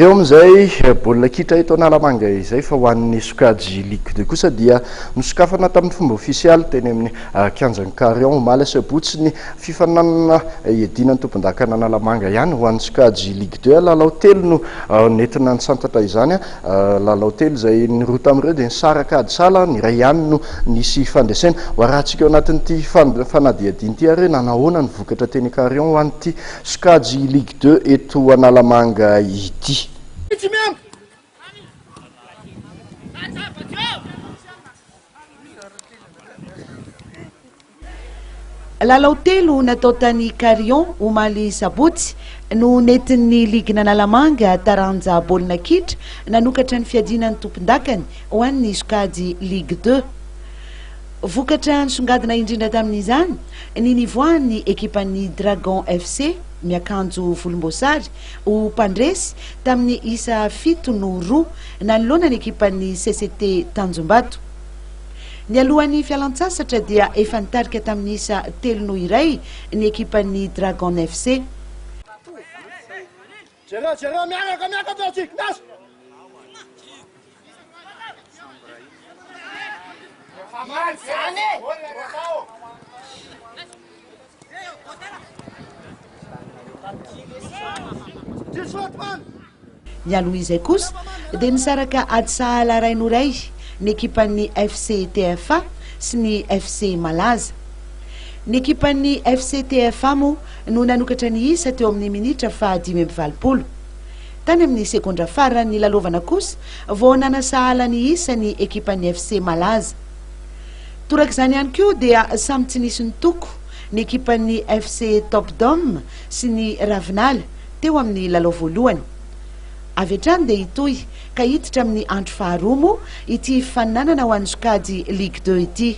Eo amin'izay baolina kitra eto Analamanga izay fa ho an'ny sokajy Ligue 2 kosa dia nosokafana tamin'ny fomba ofisialy teny amin'ny kianjan'i Carion omaly asabotsy ny fifaninanana hiadiana ny tompondakan'Analamanga ihany ho an'ny sokajy Ligue 2. Lalao telo no nentina nisantatra izany, lalao telo izay ny roa tamin'ireo dia nisaraka ady sahala, ny iray ihany no nisy fandresena. Ho arahantsika ao anatin'ity fanadihadiana ity ary hoe nanahoana ny vokatra teny Carion ho an'ity Sokajy Ligue 2 eto Analamanga ity. Lalao telo natao tany Carion omaly sabotsy no nentin'ny ligin'Analamanga taranja baolina kitra nanokatra ny fiadiana ny tompondakany ho an'ny sokajy Ligue 2. Vokatra nisongadina indrindra tamin'izany ny nivoahan'ny ekipan'ny Dragon FC miakanjo volomboasary ho mpandresy tamin'ny isa fito noho roa nanoloana ny ekipan'ny CCT Tanjombato. Nialohan'ny fialantsasatra dia efa nitarika tamin'ny isa telo noho iray ny ekipan'ny Dragon FC. Jereo, jereo, miaraka, miakatra tsika, miasa. Nialoha izay kosa dia nisaraka ady sahala iray noho iray ny ekipan'ny FC TFA sy ny FC Malaza. Ny ekipan'ny FC TFA moa no nanokatra ny isa teo amin'ny minitra faha 85. Tany amin'ny segondra farany nilalaovana kosa vao nanasahala ny isa ny ekipan'ny FC Malaza. Torak'izany ihany koa dia samy tsy nisy nitoko ny ekipan'ny FC Top Dome sy ny Ravinala teo amin'ny lalao voalohany. Avy hatrany dia hitohy ka hiditra amin'ny andro faharoa moa ity fifaninanana ho an'ny sokajy Ligue 2 ity.